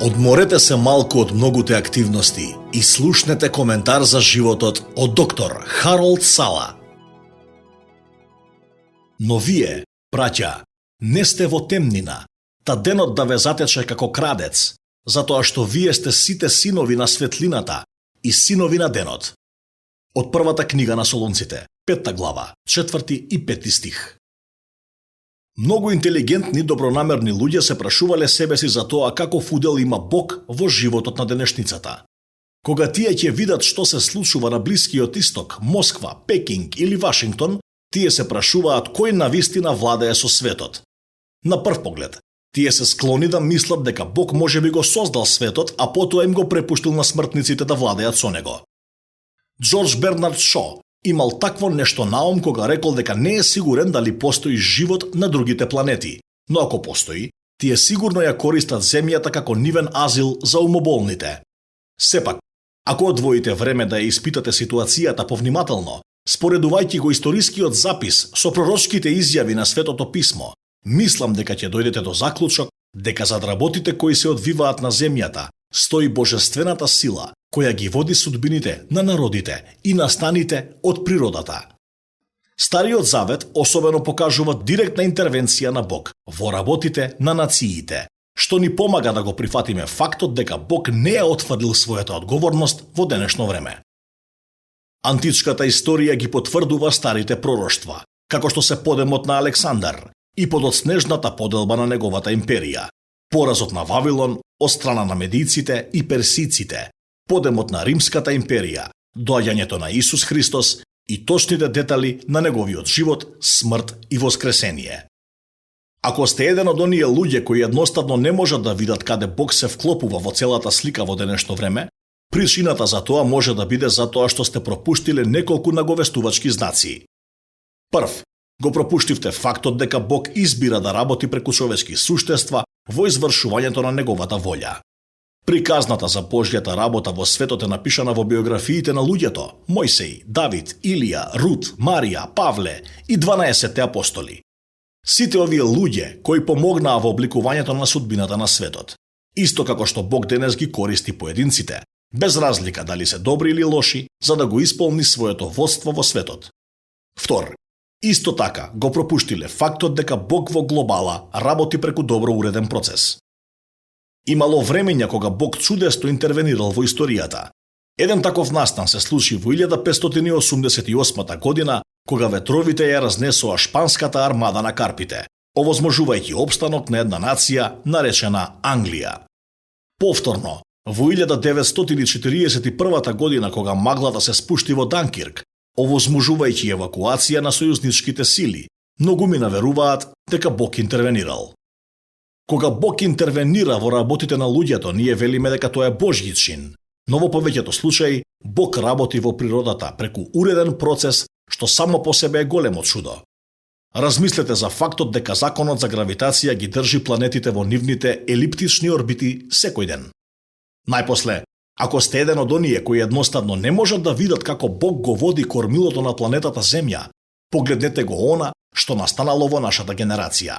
Одморете се малку од многуте активности и слушнете коментар за животот од доктор Харолд Сала. Но вие, браќа, не сте во темнина, та денот да ве затече како крадец, затоа што вие сте сите синови на светлината и синови на денот. Од првата книга на Солунците, 5 глава, 4 и 5 стих. Многу интелигентни, добронамерни луѓе се прашувале себе си за тоа каков удел има Бог во животот на денешницата. Кога тие ќе видат што се случува на Блискиот Исток, Москва, Пекинг или Вашингтон, тие се прашуваат кој навистина владее со светот. На прв поглед, тие се склони да мислат дека Бог можеби го создал светот, а потоа им го препуштил на смртниците да владеат со него. Джордж Бернард Шо имал такво нешто на ум кога рекол дека не е сигурен дали постои живот на другите планети, но ако постои, тие сигурно ја користат земјата како нивен азил за умоболните. Сепак, ако одвоите време да ја испитате ситуацијата повнимателно, споредувајќи го историскиот запис со пророчките изјави на Светото писмо, мислам дека ќе дојдете до заклучок дека зад работите кои се одвиваат на земјата стои божествената сила која ги води судбините на народите и настаните од природата. Стариот Завет особено покажува директна интервенција на Бог во работите на нациите, што ни помага да го прифатиме фактот дека Бог не е отфрлил својата одговорност во денешно време. Античката историја ги потврдува старите пророштва, како што се подемот на Александар и подоцнежната поделба на неговата империја, поразот на Вавилон од страна на медиците и персиците, подемот на Римската империја, доаѓањето на Исус Христос и точните детали на неговиот живот, смрт и воскресение. Ако сте еден од оние луѓе кои едноставно не можат да видат каде Бог се вклопува во целата слика во денешно време, причината за тоа може да биде затоа што сте пропуштиле неколку наговестувачки знаци. Прв, го пропуштивте фактот дека Бог избира да работи преку човечки суштества во извршувањето на неговата волја. Приказната за Божјата работа во светот е напишана во биографиите на луѓето: Мојсей, Давид, Илија, Рут, Марија, Павле и 12 апостоли. Сите овие луѓе кои помогнаа во обликувањето на судбината на светот, исто како што Бог денес ги користи поединците, без разлика дали се добри или лоши, за да го исполни своето водство во светот. Втор, исто така го пропуштиле фактот дека Бог во глобала работи преку добро уреден процес. Имало времења кога Бог чудесно интервенирал во историјата. Еден таков настан се случи во 1588 година, кога ветровите ја разнесоа шпанската армада на Карпите, овозможувајќи опстанок на една нација наречена Англија. Повторно, во 1941 година, кога маглата се спушти во Данкирк, овозможувајќи евакуација на сојузничките сили, многумина веруваат дека Бог интервенирал. Кога Бог интервенира во работите на луѓето, ние велиме дека тоа е Божји чин, но во повеќето случаи Бог работи во природата преку уреден процес што само по себе е големо чудо. Размислете за фактот дека законот за гравитација ги држи планетите во нивните елиптични орбити секој ден. Најпосле, ако сте еден од оние кои едноставно не можат да видат како Бог го води кормилото на планетата Земја, погледнете го она што настанало во нашата генерација.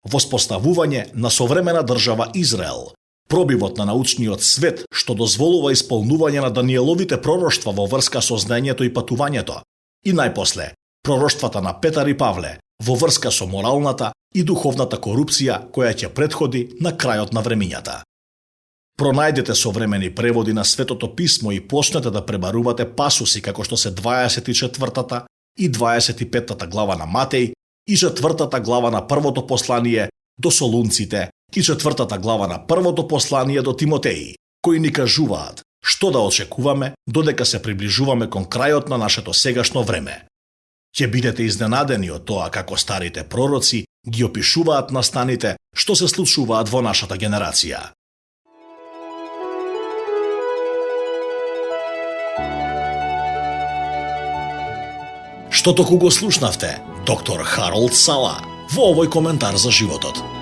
Воспоставување на современа држава Израел, пробивот на научниот свет што дозволува исполнување на Даниеловите пророштва во врска со знаењето и патувањето, и најпосле пророштвата на Петар и Павле во врска со моралната и духовната корупција која ќе претходи на крајот на времињата. Пронајдете современи преводи на Светото писмо и почнете да пребарувате пасуси како што се 24 и 25 глава на Матеј и 4 глава на првото послание до Солунците и 4 глава на првото послание до Тимотеј, кои ни кажуваат што да очекуваме додека се приближуваме кон крајот на нашето сегашно време. Ќе бидете изненадени од тоа како старите пророци ги опишуваат настаните што се случуваат во нашата генерација. Што току го слушнавте доктор Харолд Сала во овој коментар за животот.